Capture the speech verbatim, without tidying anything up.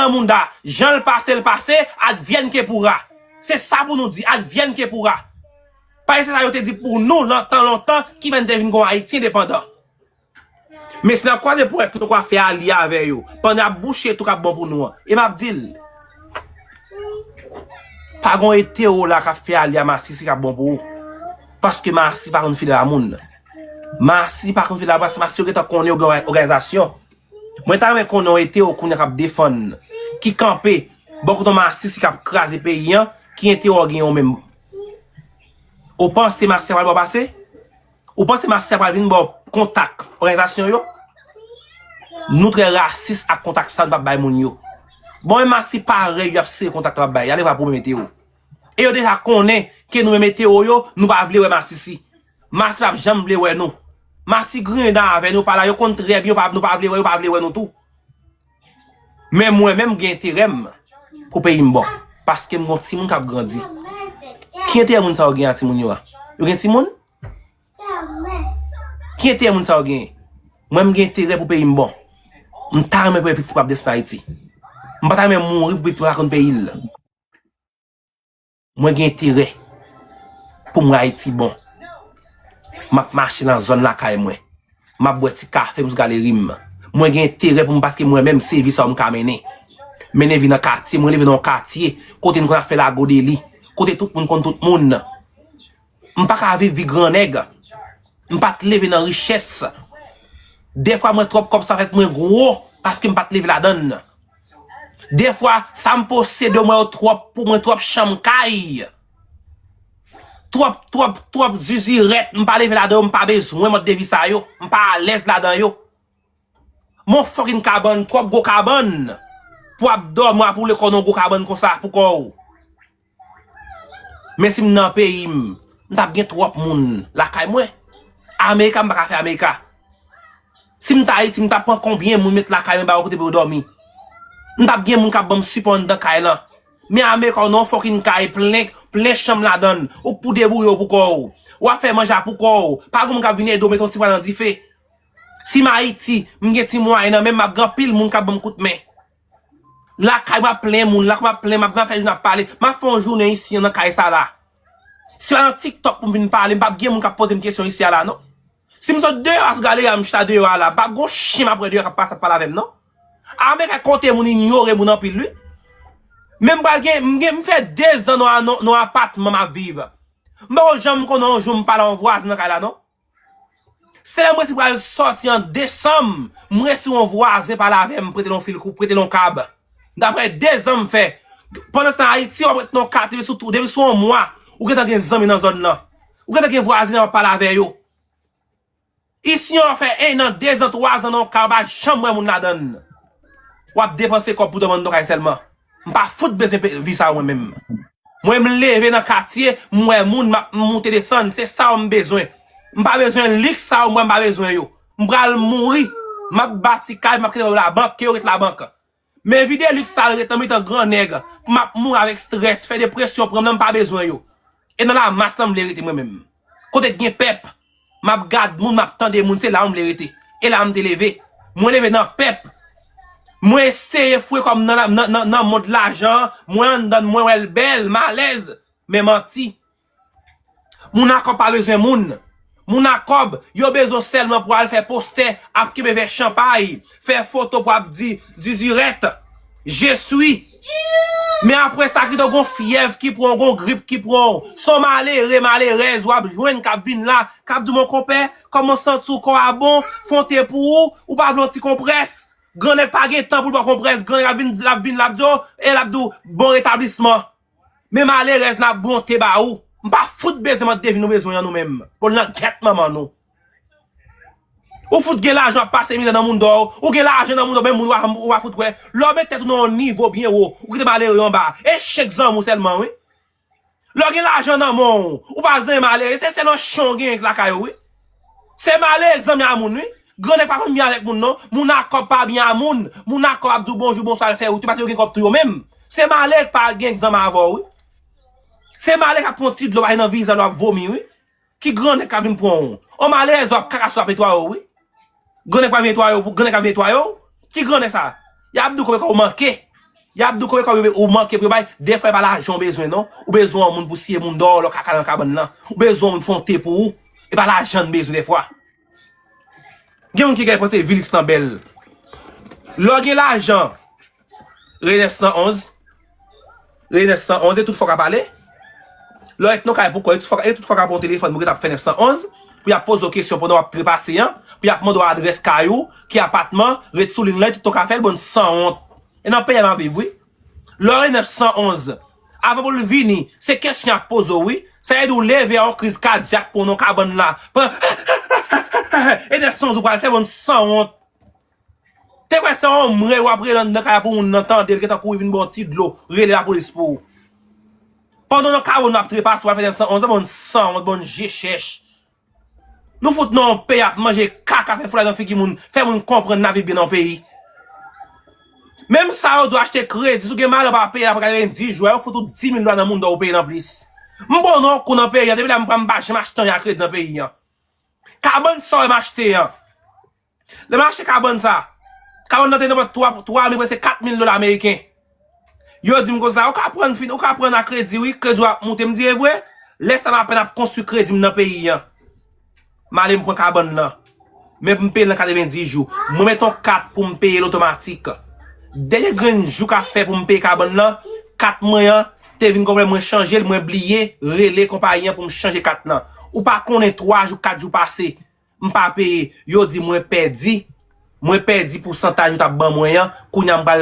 nan mounda, jan l pase, l pase, advienne que pourra. Se sa pou nou di, advienne que pourra. Paske se sa yo te di pou nou lontan, lontan, ki fè n te vin gon Ayiti endepandan. Men si n ap kwaze ponyèt pou nou ka fè alye avè yo, pandan y ap bouche tou k ap bon pou nou an. E m ap di l, pa gon etewo la k ap fè alye a masisi k ap bon pou ou. Paske masisi pa konn fidèl a moun. Masisi pa konn fidèl a moun, paske masisi yo gentan konnen yo gen òganizasyon. Mwen ta renmen konnen yon etewo kounye a k ap defann, ki kanpe bò kote yon masisi k ap kraze peyi an, ki enterè w gen yon menm. Ou panse masisi a pral ba w pase? Ou panse masisi a pral vin ba w kontak òganizasyon yo? Nou trè rasis ak kontak sa nou p ap bay moun yo. Bon, men masisi parèy yo ap sere kontak yo ap bay. Ale vwa pwoblèm etewo. E yo deja konnen ke nou menm etewo yo, nou pa vle wè masisi. Masisi p ap janm vle wè nou. Masisi griyen dan avè nou, pa la, yo konn trè byen, yo pa, nou pa vle wè, yo pa vle wè nou tou. Men mwen menm, m gen enterè m pou peyi m bon. Paske m gon timoun k ap grandi. Ki enterè moun sa yo gen a timoun yo a? Yo gen timoun? Ki enterè moun sa yo gen? Mwen, m gen enterè pou peyi m bon. M ta renmen pou pitit pa ap desann Ayiti. M pa ta renmen mouri pou pitit pa konn peyi l. Mwen gen enterè pou m wè Ayiti bon. M ap mache nan zòn lakay mwen. M ap bwè ti kafe m sou galeri m. Mwen gen enterè pou m, paske mwen menm se vi sa yo m ka mennen. Mennen vi nan katye, mwen leve nan yon katye kote n konn ap fè lago de li, kote tout moun konn tout moun. M pa ka viv vi gran nèg. M pa t leve nan richès. Dèfwa mwen twòp kòb sa fèt mwen gwo paske m pa t leve ladan l. Dèfwa sa m posede mwen yo twòp pou mwen, twòp chanm kay. Twòp, twòp, twòp zizirèt, m pa leve ladan yo, m pa bezwen mòd de vi sa yo. M pa alèz ladan yo. Mon fucking kabann, twòp gwo kabann pou ap dòmi, w ap woule kò w nan yon gwo kabann konsa pou kò w. Men si m nan peyi m, m t ap gen twòp moun lakay mwen. Amerika, m pa ka fè Amerika. Si m t Ayiti, m t ap pran konbyen moun met lakay mwen ba yo kote pou yo dòmi. M t ap gen moun k ap ban m sipò anndan kay lan. Men Amerika, w nan yon fucking kay plen, plen chanm ladan l. Ou k pou debouye w pou kò w. W ap fè manje a pou kò w. Pa gen moun k ap vin ede w mete yon ti pwa nan dife. Si m Ayiti, m gen ti mwayen nan men m, m ap gen anpil moun k ap ban m kout men. Lakay mwen ap plen moun, lakay mwen ap plen, m ap nan fè jounen ap pale. M ap fè yon jounen isi an nan kay sa la. Si pa nan TikTok pou m vin pale, m p ap gen moun k ap poze m kesyon isi a la, non. Si m sot deyò a sou galeri a, m chita deyò a la, m p ap gen yon chen m ap wè deyò k ap pase ap pale avè m, non. Ameriken konte moun, inyore moun anpil, wi. Men m pral gen, m gen, m fè dezan nan, nan, nan apatman m ap viv. M poko janm konnen yon jou m pale a yon vwazen nan kay la, non. Se lè m resi pral sòti an desanm, m resi yon vwazen pale avè m, prete l yon fil kou, prete l yon kab. Daprè dezan m fè. Pandan se tan Ayiti, w ap ret nan yon katye, depi sou, depi sou yon mwa, ou gentan gen zanmi nan zòn nan. Ou gentan gen vwazen w ap pale avè yo. Isi an, w ap fè en an, dezan, twazan nan yon kay, w pa janm wè moun ladan l. W ap depanse kòb pou dòmi anndan yon kay sèlman. M pa fout bezwen pe-, vi sa yo mwen menm. Mwen, m leve nan katye, m wè moun, m ap moute desann, se sa yo m bezwen. M pa bezwen liks sa yo, mwen, m pa bezwen yo. M pral mouri, m ap bati kay, m ap kite yo labank, ke yo ret labank. Men vi de liks sa yo ret nan mitan gran nèg, m ap mouri avèk estrès, fè depresyon pran m nan, m pa bezwen yo. E nan lamas lan m vle rete mwen menm. Kote k gen pèp, m ap gad moun, m ap tande moun, se la m vle rete. E la m te leve. Mwen leve nan pèp. Mwen eseye foure kò m nan, nan, nan, nan mond lajan an, mwen anndan, mwen wè l bèl, m alèz. Men manti. Moun a kòb pa bezwen moun. Moun a kòb, yo bezwen w sèlman pou al fè postè, ap kenbe vè chanpay, fè foto pou ap di, zizirèt, je suis. Men apre sa, kite w gon fyèv ki pran w, gon grip ki pran w. Se yon malere, malerèz w ap jwenn k ap vin la, k ap di w, mon konpè, kòman w santi w, kò a bon, fè yon te pou ou, ou pa vle yon ti konprès? Grannèg pa gen tan pou l ba w konprès, grannèg ap vin, l ap vin, l ap di w, e l ap di w, bon retablisman. Men malerèz la ap ba w yon te ba ou. M pa fout bezwen mande vin nou bezwen an nou menm. Pou l nan gèt manman nou. Ou fout gen lajan w ap pase mizè nan mounda w. Ou gen lajan nan mounda w, men moun w a, w a fout wè. Lè w met tèt ou nan yon nivo byen wo, ou kite malere yo anba. Echèk zanmi w sèlman, wi. Lè w gen lajan nan men w, ou pa zanmi malere. Se sèlman chen w genyen k lakay ou, wi. Se malere k zanmi a moun, wi. Grannèg pa konn byen avèk moun, non. Moun a kòb pa byen a moun. Moun a kòb ap di w bonjou, bonswa, l fè wout yo, paske yo gen kòb tou yo menm. Se malere k pa gen egzanm avè w, wi. Se malere k ap pran ti dlo, pase nan vizaj, w ap vomi, wi. Ki grannèg k ap vin pran w? On malerèz w ap kaka sou la pou netwaye w, wi. Grannèg pa vin netwaye w, grannèg pa vin netwaye w. Ki grannèg sa? Y ap di w konbyen kòb ou manke. Y ap di w konbyen kòb ou manke pou yo bay. Dèfwa, e pa lajan w bezwen, non. Ou bezwen yon moun pou siye moun dèyò lè w kaka nan kabann nan. Ou bezwen yon moun fè yon te pou ou. E pa lajan n bezwen dèfwa. Gen moun ki gen panse Vilix lan bèl. Lè w gen lajan, rele nèf san onz. Rele nèf san onz, e tout fwa w ka pale. Lè w ret nan kay pou kò, e tout fwa, e tout fwa w ka pran yon telefòn pou w ap fè nèf san onz, pou y ap poze w kesyon pandan w ap trepase an, pou y ap mande w adrès kay ou, ki apatman, ret sou liy lan, e tout tan w ka fè l, bann sanwont. E nan peyi a m ap viv, wi. Lè w rele nèf san onz, avan pou l vini, se kesyon y ap poze w, wi. Sa vle di w leve a yon kriz kadyak pou w nan kabann la. Pran, e nèf san onz ou pral fè, bann sanwont. Te kwè se yon mwen w ap rele anndan kay la pou moun nan tande l, gentan kouri vin ba w ti dlo, rele lapolis pou ou. Pandan w nan kabann w ap trepase, w ap fè nèf san onz, bann sanwont, bann je chèch. Nou fout nan yon peyi ap manje kaka, fè foulay nan figi moun, fè moun konprann n ap viv byen nan yon peyi. Menm sa yo di w achte kredi, si w gen malè w pa peye l apre katrevenndis jou, yo fout ou dis mil dola nan mounda ou peye l anplis. M bon nan yon kou nan peyi an, depi la m pa m pa janm achte anyen a kredi nan peyi an. Kabann sa w wè m achte an. Lè m achte kabann sa, kabann nan te nenpòt twa, twa mil, prèske kat mil dola ameriken. Yo di m konsa, ou ka pran fin, ou ka pran a kredi, wi, kredi w ap moute. M di, e vre? Lè sa m apèn ap konstwi kredi m nan peyi an. M ale m pran kabann nan. Men pou m peye l nan katrevenndis jou. Mwen met yon kat pou m peye l otomatik. Dènye grenn jou k ap fè pou m peye kabann nan, kat mwen an te vin konplè, mwen chanje l, mwen bliye rele konpayi an pou m chanje kat lan. Ou pa konnen twa jou, kat jou pase, m pa peye. Yo di mwen pèdi. Mwen pèdi pousantaj yo t ap ban mwen an. Kounye a m pral